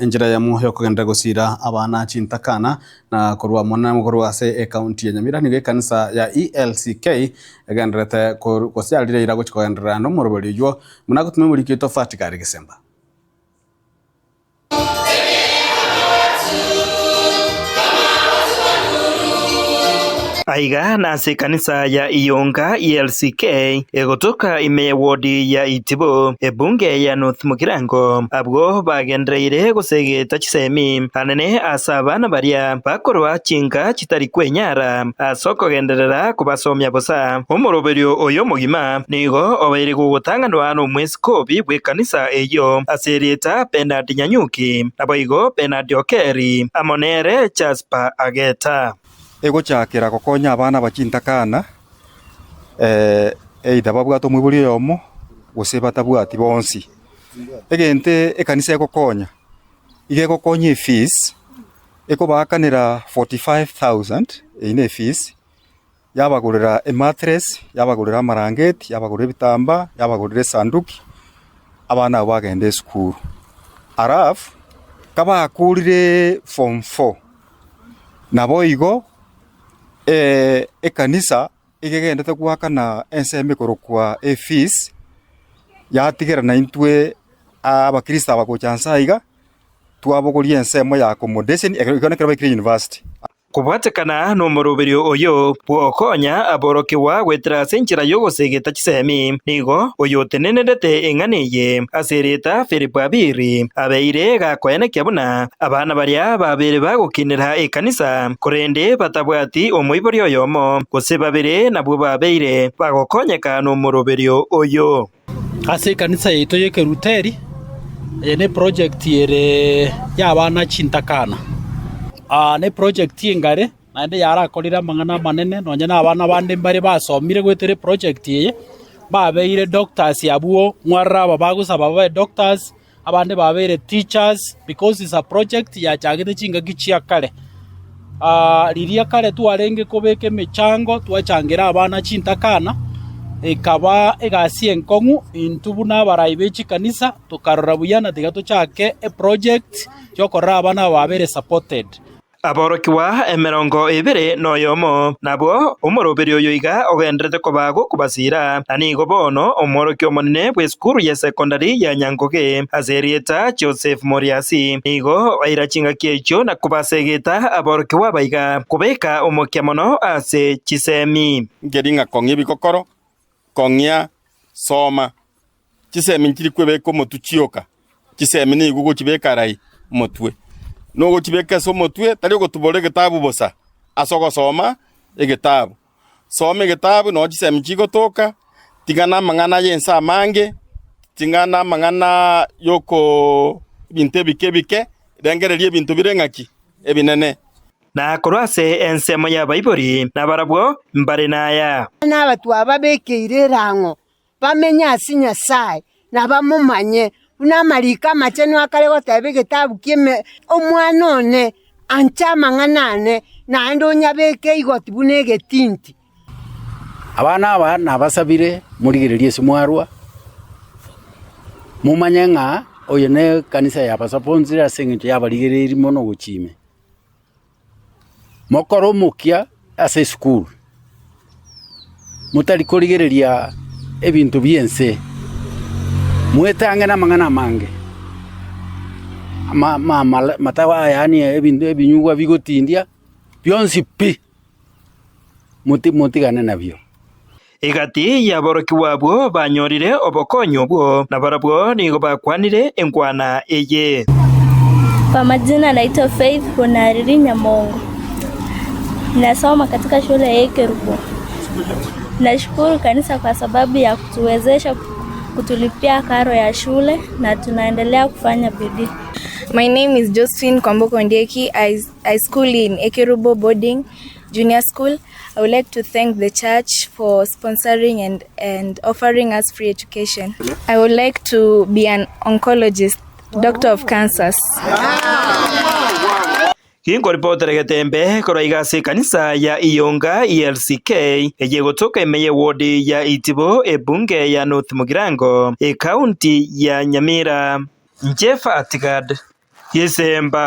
Enchera eyemo y'okogenderera gosiira abana chintakana na korwa mono korwa ase ecounty ya Nyamira nigo ekanisa ya ELCK egendererete gosiarire eira gochia kogenderera nomoroberi oyio buna agotumia omoriki oito Fatikari Gesemba. Aiga nase ekanisa ya Iyonga ELCK egotoka ime ye ward ya Itibo, ebunge ya North Mugirango, abwo bagendereire gosegeta chisemi anene ase abana baria bakorwa chinka chitari kwenyara ase okogenderera kobasomia bosa. Omoroberio oyo omogima nigo obeire gogotang'anwa nomweskobi bw'ekanisa eyio ase erieta Bernard Nyanyuki, naboigo Bernard Okeri amo nere Jasper Ageta. Egochakera gokonya abana aba chintakana, either babwate omoibori oyomo, gose batabwati bonsi. Egento ekanisa egokonya, iga egokonya efees, ekobaakanera 45,000 eyio ne efees, yabagorera emattress, yabagorera amarangeti, yabagorera ebitambaa, yabagorera esanduki, abana abwo bagenda esukuru. Alafu, kabakorire form four, Naboigo ekanisa iga egenderete goakana ensemo ekorokwa efees, yatigera naintwe abakristo aba gocha nse aiga, twabogoria ensemo ya accommodation ekero ekero baikire university. Kobwatekana nomoroberio oyo bw'ogokonya aborokigwa goetera ase enchera y'ogosegeta chisemi, nigo oyotenenerete eng'ana eye ase erieta Filipo Abiri abeire gakoenekia buna Abana baria babere bagokinera ekanisa, korende batabwati omoibori oyomo, gose babere nabwo babeire bagokonyeka nomoroberio oyo. Ase ekanisa yaito y'Ekeruteri, eye neproject ere y'abana chintakana. Neproject engare naende yarakorire amang'ana amanene nonye na abana bande mbare basomire goetera eproject eye, babeire doctors abwo mwarora aba bagosaba babe doctors. Abande babeire teachers because is a project yachagete chingaki chia kare. Riria kare twarenge kobeka emechango twachangera abana chintakana, ekaba egasi enkong'u intwe buna abarai be chikanisa tokarora buya na tiga tochake eproject yokorora abana aba babere supported. Aborokigwa emerongo ebere noyomo nabwo omoroberi oyo iga ogenderete koba gokobasiira, na nigo bono omworokia omonene bw'esukuru ya sekondari ya Nyangoge ase erieta Joseph Moriasi nigo aira chingaki echio na kobasegeta aborokigwa aba iga kobeka omokia mono ase chisemi. Nkeri ng'a kong'ia ebikokoro, kong'ia, soma. Chisemi nchiri kwebeka omotwe chioka, chisemi nigo ogochibeka arai omotwe. Nogochibeka ase omotwe tari ogotubora egetabu bosa ase ogosoma egetabu. Soma egetabu noo chisemi chigotoka, tigana amang'ana y'ense amange, ting'ana amang'ana yokoo ebinto ebike ebike, rengereria ebinto bire ng'aki? Ebinene. Na korwa ase ensemo y'abaibori, nabarabwo mbare naya. Nabatwe ababekeire erang'o bamenye ase Nyasae, na bamomanye, buna amariko amachenu akare goteba egetabu ki'eme, Omwana one, ancha amang'ana ane, naende onyabeke igoti buna egetinti. Abana aba nabasabire morigererie ase mwarwa, momanye ng'a oyo nekanisa yabasaponsire ase eng'encho yabarigereiri mono gochia ime. Mokore omokia ase esukuru, motari korigereria ebinto bi'ense, mwetange namang'ana amange, matawa yaani ebinto ebinyugwa bigotindia, bionsi pi, motigane nabio. Egati y'aborokigwa abwo banyorire obokonyi obwo, na barabwo nigo bakwanire enkwana eye. Kwa majina naitwa Faith Bonariri Nyamongo. Nasoma katika shule ya Ekerubo. Nashukuru kanisa kwa sababu ya kutuwezesha kutulipia karo ya shule na tunaendelea kufanya bidii. My name is Josephine Kwamboka Ondieki. I, I school in Ekerubo Boarding Junior School. I would like to thank the church for sponsoring and, and offering us free education. I would like to be an oncologist, doctor of cancers. Ginkoripotera egetembe korwa iga ase ekanisa ya Iyonga ELCK eye egotoka ime y'ewodi ya Itibo ebunge ya North Mugirango ekaunti ya Nyamira. Inche Fatigad. Gisemba.